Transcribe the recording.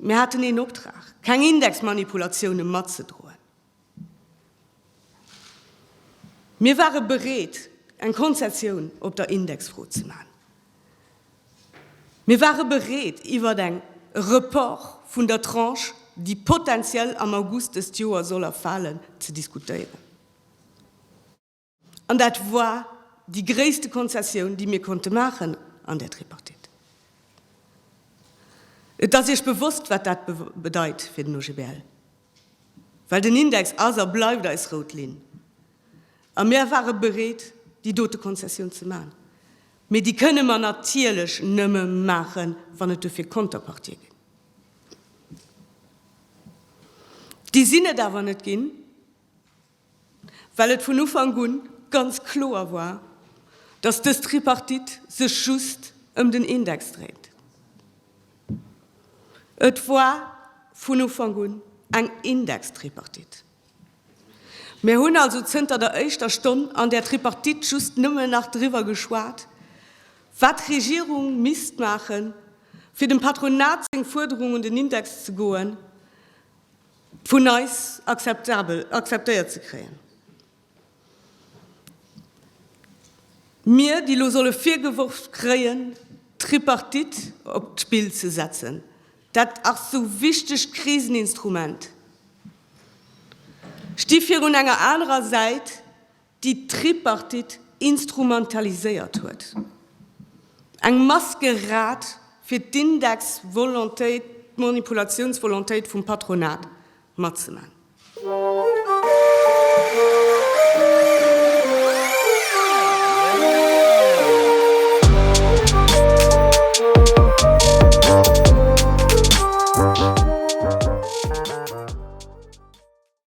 Mir haten een Optrag, keng Indexmanipulatioune matzedroen. Mir ware bereet, eng Konzessioun op der Indexfro ze man. Mir ware bereet, iwwert eng Report vun der Tranche, déi potenziell am August dëst Joer soll erfalen, ze diskutéieren. An dat war déi gréisste Konzessioun, déi mir konnte maachen an där Tripartite. Et ass Iech bewosst, wat dat bedeit fir den OGBL, well den Index ass a bleift eis rout Linn. A mir ware bereet, déi dote Konzessioun ze maachen. Mee déi kënne mer natierlech nëmme maachen, wann et dofir Konterpartië ginn. Déi sinn et awer net ginn. Well et vun Ufank un ganz kloer war, datt dës Tripartite sech just ëm den Index dréit. Et war vun Ufank un eng Indextripartite. Mir hunn also zënter der éischter Stonn an där Tripartite just nëmmen nach driwwer geschwat, wat d'Regierung misst maachen, fir dem Patronat seng Fuerderung un den Index ze goen, vun eis akzeptabel, akzeptéiert ze kréien. Mir, déi elo solle virgeworf kréien, d'Tripartite op d'Spill ze setzen, dat ach sou wichtegt Kriseninstrument, sti virun enger anerer Säit, déi d'Tripartite instrumentaliséiert huet. Eng Maskerad fir d'Indexvolontéit, d'Manipulatiounsvolontéit vum Patronat matzeman.